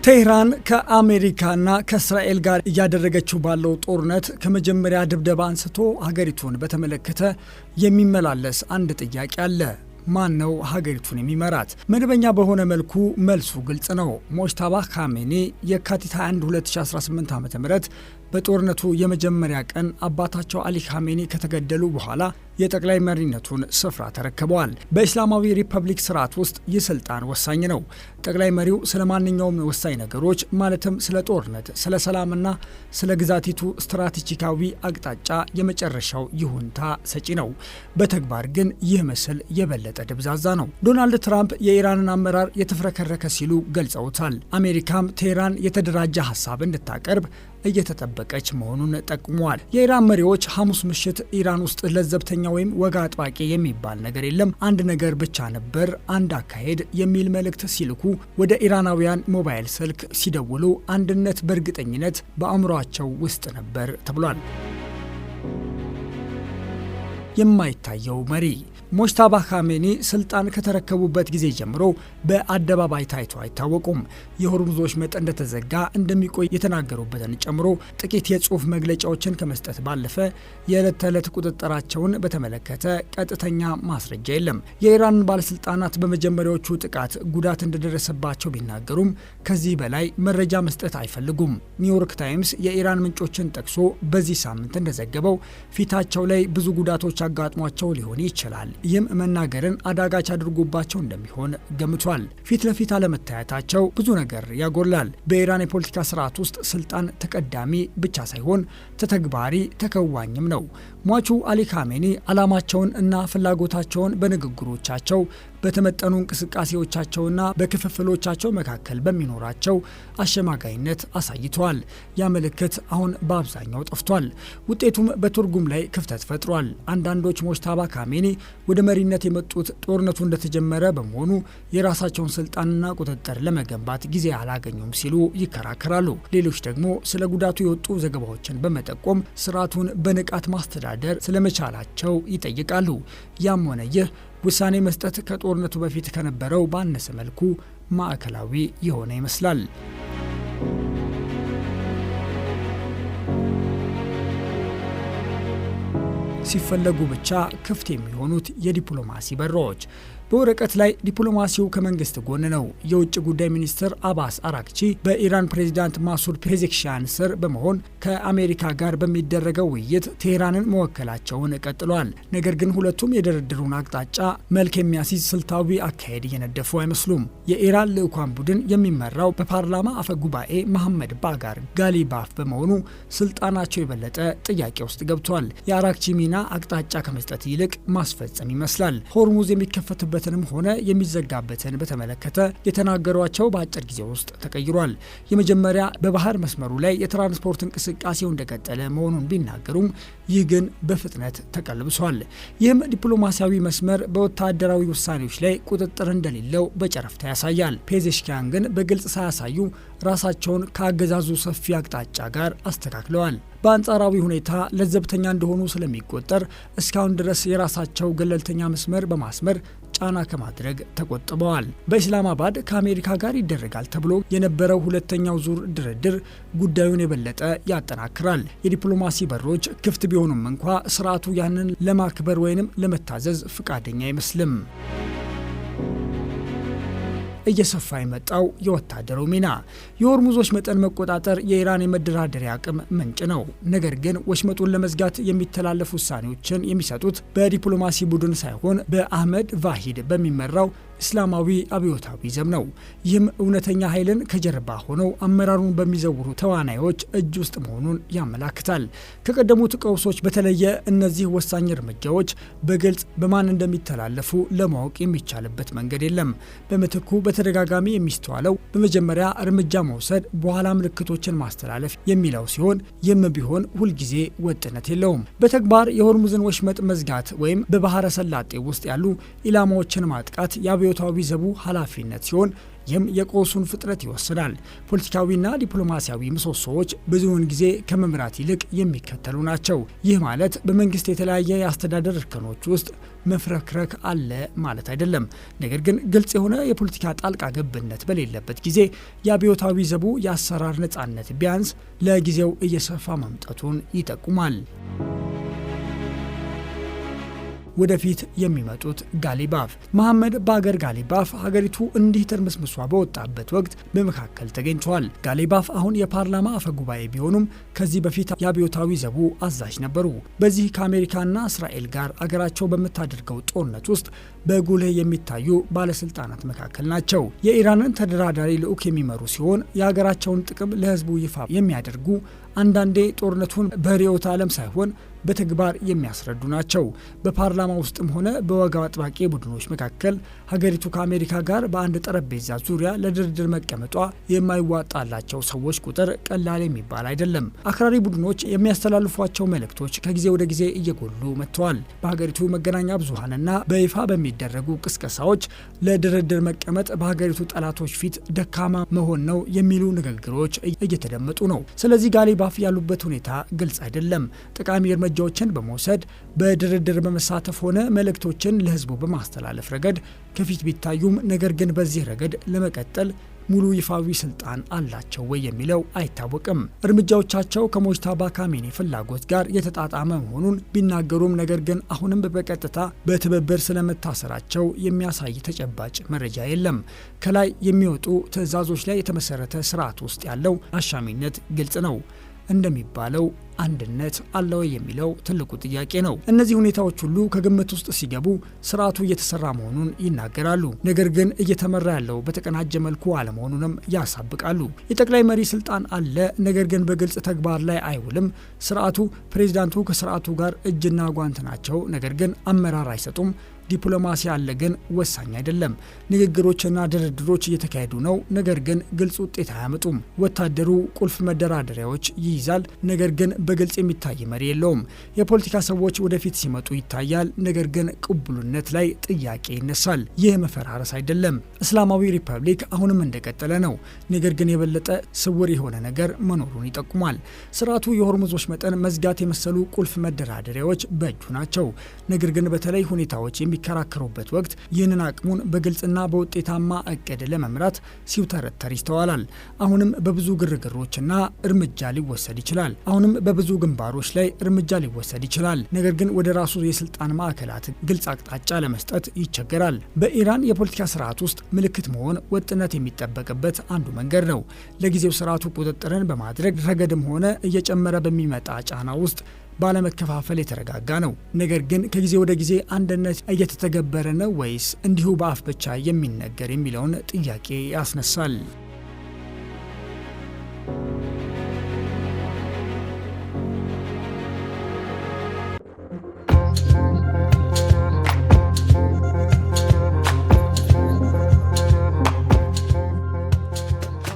ቴህራን ከአሜሪካና ከእስራኤል ጋር እያደረገችው ባለው ጦርነት ከመጀመሪያ ድብደባ አንስቶ ሀገሪቱን በተመለከተ የሚመላለስ አንድ ጥያቄ አለ። ማን ነው ሀገሪቱን የሚመራት? መደበኛ በሆነ መልኩ መልሱ ግልጽ ነው። ሞጅታባ ካሜኒ የካቲት 21 2018 ዓ ም በጦርነቱ የመጀመሪያ ቀን አባታቸው አሊ ካሜኒ ከተገደሉ በኋላ የጠቅላይ መሪነቱን ስፍራ ተረክበዋል። በእስላማዊ ሪፐብሊክ ስርዓት ውስጥ ይህ ስልጣን ወሳኝ ነው። ጠቅላይ መሪው ስለ ማንኛውም ወሳኝ ነገሮች ማለትም ስለ ጦርነት፣ ስለ ሰላምና ስለ ግዛቲቱ ስትራቴጂካዊ አቅጣጫ የመጨረሻው ይሁንታ ሰጪ ነው። በተግባር ግን ይህ ምስል የበለጠ ደብዛዛ ነው። ዶናልድ ትራምፕ የኢራንን አመራር የተፍረከረከ ሲሉ ገልጸውታል። አሜሪካም ቴህራን የተደራጀ ሀሳብ እንድታቀርብ እየተጠበቀች መሆኑን ጠቁመዋል። የኢራን መሪዎች ሐሙስ ምሽት ኢራን ውስጥ ለዘብተኛ ወይም ወግ አጥባቂ የሚባል ነገር የለም፣ አንድ ነገር ብቻ ነበር፣ አንድ አካሄድ የሚል መልእክት ሲልኩ ወደ ኢራናውያን ሞባይል ስልክ ሲደውሉ አንድነት በእርግጠኝነት በአእምሯቸው ውስጥ ነበር ተብሏል። የማይታየው መሪ ሞጅታባ ካሜኒ ስልጣን ከተረከቡበት ጊዜ ጀምሮ በአደባባይ ታይቶ አይታወቁም። የሆርሙዝ ወሽመጥ እንደተዘጋ እንደሚቆይ የተናገሩበትን ጨምሮ ጥቂት የጽሑፍ መግለጫዎችን ከመስጠት ባለፈ የዕለት ተዕለት ቁጥጥራቸውን በተመለከተ ቀጥተኛ ማስረጃ የለም። የኢራን ባለስልጣናት በመጀመሪያዎቹ ጥቃት ጉዳት እንደደረሰባቸው ቢናገሩም ከዚህ በላይ መረጃ መስጠት አይፈልጉም። ኒውዮርክ ታይምስ የኢራን ምንጮችን ጠቅሶ በዚህ ሳምንት እንደዘገበው ፊታቸው ላይ ብዙ ጉዳቶች አጋጥሟቸው ሊሆን ይችላል። ይህም መናገርን አዳጋች አድርጎባቸው እንደሚሆን ገምቷል። ፊት ለፊት አለመታየታቸው ብዙ ነገር ያጎላል። በኢራን የፖለቲካ ስርዓት ውስጥ ስልጣን ተቀዳሚ ብቻ ሳይሆን ተተግባሪ ተከዋኝም ነው። ሟቹ አሊ ካሜኒ ዓላማቸውን እና ፍላጎታቸውን በንግግሮቻቸው፣ በተመጠኑ እንቅስቃሴዎቻቸውና በክፍፍሎቻቸው መካከል በሚኖራቸው አሸማጋይነት አሳይተዋል። ያ ምልክት አሁን በአብዛኛው ጠፍቷል። ውጤቱም በትርጉም ላይ ክፍተት ፈጥሯል። አንዳንዶች ሞጅታባ ካሜኒ ወደ መሪነት የመጡት ጦርነቱ እንደተጀመረ በመሆኑ የራሳቸውን ስልጣንና ቁጥጥር ለመገንባት ጊዜ አላገኙም ሲሉ ይከራከራሉ። ሌሎች ደግሞ ስለ ጉዳቱ የወጡ ዘገባዎችን በመጠቆም ስርዓቱን በንቃት ማስተዳደር ስለመቻላቸው ይጠይቃሉ። ያም ሆነ ይህ ውሳኔ መስጠት ከጦርነቱ በፊት ከነበረው ባነሰ መልኩ ማዕከላዊ የሆነ ይመስላል። ሲፈለጉ ብቻ ክፍት የሚሆኑት የዲፕሎማሲ በሮች። በወረቀት ላይ ዲፕሎማሲው ከመንግስት ጎን ነው። የውጭ ጉዳይ ሚኒስትር አባስ አራክቺ በኢራን ፕሬዚዳንት ማሱድ ፔዜሽኪያን ስር በመሆን ከአሜሪካ ጋር በሚደረገው ውይይት ቴህራንን መወከላቸውን ቀጥለዋል። ነገር ግን ሁለቱም የድርድሩን አቅጣጫ መልክ የሚያስይዝ ስልታዊ አካሄድ እየነደፉ አይመስሉም። የኢራን ልዑካን ቡድን የሚመራው በፓርላማ አፈ ጉባኤ መሐመድ ባጋር ጋሊባፍ በመሆኑ ስልጣናቸው የበለጠ ጥያቄ ውስጥ ገብቷል። የአራክቺ ሚና አቅጣጫ ከመስጠት ይልቅ ማስፈጸም ይመስላል። ሆርሙዝ የሚከፈትበትንም ሆነ የሚዘጋበትን በተመለከተ የተናገሯቸው በአጭር ጊዜ ውስጥ ተቀይሯል። የመጀመሪያ በባህር መስመሩ ላይ የትራንስፖርት እንቅስቃሴው እንደቀጠለ መሆኑን ቢናገሩም ይህ ግን በፍጥነት ተቀልብሷል። ይህም ዲፕሎማሲያዊ መስመር በወታደራዊ ውሳኔዎች ላይ ቁጥጥር እንደሌለው በጨረፍታ ያሳያል። ፔዜሽኪያን ግን በግልጽ ሳያሳዩ ራሳቸውን ከአገዛዙ ሰፊ አቅጣጫ ጋር አስተካክለዋል። በአንጻራዊ ሁኔታ ለዘብተኛ እንደሆኑ ስለሚቆጠር እስካሁን ድረስ የራሳቸው ገለልተኛ መስመር በማስመር ጫና ከማድረግ ተቆጥበዋል። በኢስላማባድ ከአሜሪካ ጋር ይደረጋል ተብሎ የነበረው ሁለተኛው ዙር ድርድር ጉዳዩን የበለጠ ያጠናክራል። የዲፕሎማሲ በሮች ክፍት ቢሆኑም እንኳ ስርዓቱ ያንን ለማክበር ወይንም ለመታዘዝ ፈቃደኛ አይመስልም። እየሰፋ የመጣው የወታደሩ ሚና። የሆርሙዝ ወሽመጥን መቆጣጠር የኢራን የመደራደሪያ አቅም ምንጭ ነው። ነገር ግን ወሽመጡን ለመዝጋት የሚተላለፉ ውሳኔዎችን የሚሰጡት በዲፕሎማሲ ቡድን ሳይሆን በአህመድ ቫሂድ በሚመራው እስላማዊ አብዮታዊ ዘብ ነው። ይህም እውነተኛ ኃይልን ከጀርባ ሆነው አመራሩን በሚዘውሩ ተዋናዮች እጅ ውስጥ መሆኑን ያመላክታል። ከቀደሙት ቀውሶች በተለየ እነዚህ ወሳኝ እርምጃዎች በግልጽ በማን እንደሚተላለፉ ለማወቅ የሚቻልበት መንገድ የለም። በምትኩ በተደጋጋሚ የሚስተዋለው በመጀመሪያ እርምጃ መውሰድ፣ በኋላ ምልክቶችን ማስተላለፍ የሚለው ሲሆን ይህም ቢሆን ሁልጊዜ ወጥነት የለውም። በተግባር የሆርሙዝን ወሽመጥ መዝጋት ወይም በባህረ ሰላጤ ውስጥ ያሉ ኢላማዎችን ማጥቃት የአብዮታዊ ዘቡ ኃላፊነት ሲሆን ይህም የቀውሱን ፍጥነት ይወስናል። ፖለቲካዊና ዲፕሎማሲያዊ ምሰሶዎች ብዙውን ጊዜ ከመምራት ይልቅ የሚከተሉ ናቸው። ይህ ማለት በመንግስት የተለያየ የአስተዳደር እርከኖች ውስጥ መፍረክረክ አለ ማለት አይደለም። ነገር ግን ግልጽ የሆነ የፖለቲካ ጣልቃ ገብነት በሌለበት ጊዜ የአብዮታዊ ዘቡ የአሰራር ነጻነት ቢያንስ ለጊዜው እየሰፋ መምጣቱን ይጠቁማል። ወደፊት የሚመጡት ጋሊባፍ። መሐመድ ባገር ጋሊባፍ ሀገሪቱ እንዲህ ትርምስምሷ በወጣበት ወቅት በመካከል ተገኝተዋል። ጋሊባፍ አሁን የፓርላማ አፈ ጉባኤ ቢሆኑም ከዚህ በፊት የአብዮታዊ ዘቡ አዛዥ ነበሩ። በዚህ ከአሜሪካና እስራኤል ጋር አገራቸው በምታደርገው ጦርነት ውስጥ በጉልህ የሚታዩ ባለስልጣናት መካከል ናቸው። የኢራንን ተደራዳሪ ልዑክ የሚመሩ ሲሆን የሀገራቸውን ጥቅም ለህዝቡ ይፋ የሚያደርጉ፣ አንዳንዴ ጦርነቱን በርዕዮተ ዓለም ሳይሆን በተግባር የሚያስረዱ ናቸው። በፓርላማ ውስጥም ሆነ በወግ አጥባቂ ቡድኖች መካከል ሀገሪቱ ከአሜሪካ ጋር በአንድ ጠረጴዛ ዙሪያ ለድርድር መቀመጧ የማይዋጣላቸው ሰዎች ቁጥር ቀላል የሚባል አይደለም። አክራሪ ቡድኖች የሚያስተላልፏቸው መልእክቶች ከጊዜ ወደ ጊዜ እየጎሉ መጥተዋል። በሀገሪቱ መገናኛ ብዙኃንና በይፋ በሚደረጉ ቅስቀሳዎች ለድርድር መቀመጥ በሀገሪቱ ጠላቶች ፊት ደካማ መሆን ነው የሚሉ ንግግሮች እየተደመጡ ነው። ስለዚህ ጋሊባፍ ያሉበት ሁኔታ ግልጽ አይደለም። ጠቃሚ እርምጃዎችን በመውሰድ፣ በድርድር በመሳተፍ ሆነ መልእክቶችን ለህዝቡ በማስተላለፍ ረገድ ከፊት ቢታዩም፣ ነገር ግን በዚህ ረገድ ለመቀጠል ሙሉ ይፋዊ ስልጣን አላቸው ወይ የሚለው አይታወቅም። እርምጃዎቻቸው ከሞጅታባ ካሜኒ ፍላጎት ጋር የተጣጣመ መሆኑን ቢናገሩም፣ ነገር ግን አሁንም በቀጥታ በትብብር ስለመታሰራቸው የሚያሳይ ተጨባጭ መረጃ የለም። ከላይ የሚወጡ ትዕዛዞች ላይ የተመሰረተ ስርዓት ውስጥ ያለው አሻሚነት ግልጽ ነው። እንደሚባለው አንድነት አለ ወይ የሚለው ትልቁ ጥያቄ ነው። እነዚህ ሁኔታዎች ሁሉ ከግምት ውስጥ ሲገቡ ስርዓቱ እየተሰራ መሆኑን ይናገራሉ። ነገር ግን እየተመራ ያለው በተቀናጀ መልኩ አለመሆኑንም ያሳብቃሉ። የጠቅላይ መሪ ስልጣን አለ፣ ነገር ግን በግልጽ ተግባር ላይ አይውልም። ስርዓቱ ፕሬዚዳንቱ ከስርዓቱ ጋር እጅና ጓንት ናቸው፣ ነገር ግን አመራር አይሰጡም። ዲፕሎማሲ አለ፣ ግን ወሳኝ አይደለም። ንግግሮችና ድርድሮች እየተካሄዱ ነው፣ ነገር ግን ግልጽ ውጤት አያመጡም። ወታደሩ ቁልፍ መደራደሪያዎች ይይዛል፣ ነገር ግን በግልጽ የሚታይ መሪ የለውም። የፖለቲካ ሰዎች ወደፊት ሲመጡ ይታያል፣ ነገር ግን ቅቡልነት ላይ ጥያቄ ይነሳል። ይህ መፈራረስ አይደለም። እስላማዊ ሪፐብሊክ አሁንም እንደቀጠለ ነው፣ ነገር ግን የበለጠ ስውር የሆነ ነገር መኖሩን ይጠቁማል። ስርዓቱ የሆርሙዝ ወሽመጥን መዝጋት የመሰሉ ቁልፍ መደራደሪያዎች በእጁ ናቸው። ነገር ግን በተለይ ሁኔታዎች የሚከራከሩበት ወቅት ይህንን አቅሙን በግልጽና በውጤታማ እቅድ ለመምራት ሲውተረተር ይስተዋላል። አሁንም በብዙ ግርግሮችና እርምጃ ሊወሰድ ይችላል። አሁንም በብዙ ግንባሮች ላይ እርምጃ ሊወሰድ ይችላል። ነገር ግን ወደ ራሱ የስልጣን ማዕከላት ግልጽ አቅጣጫ ለመስጠት ይቸገራል። በኢራን የፖለቲካ ስርዓት ውስጥ ምልክት መሆን ወጥነት የሚጠበቅበት አንዱ መንገድ ነው። ለጊዜው ስርዓቱ ቁጥጥርን በማድረግ ረገድም ሆነ እየጨመረ በሚመጣ ጫና ውስጥ ባለመከፋፈል የተረጋጋ ነው። ነገር ግን ከጊዜ ወደ ጊዜ አንድነት እየተተገበረ ነው ወይስ እንዲሁ በአፍ ብቻ የሚነገር የሚለውን ጥያቄ ያስነሳል።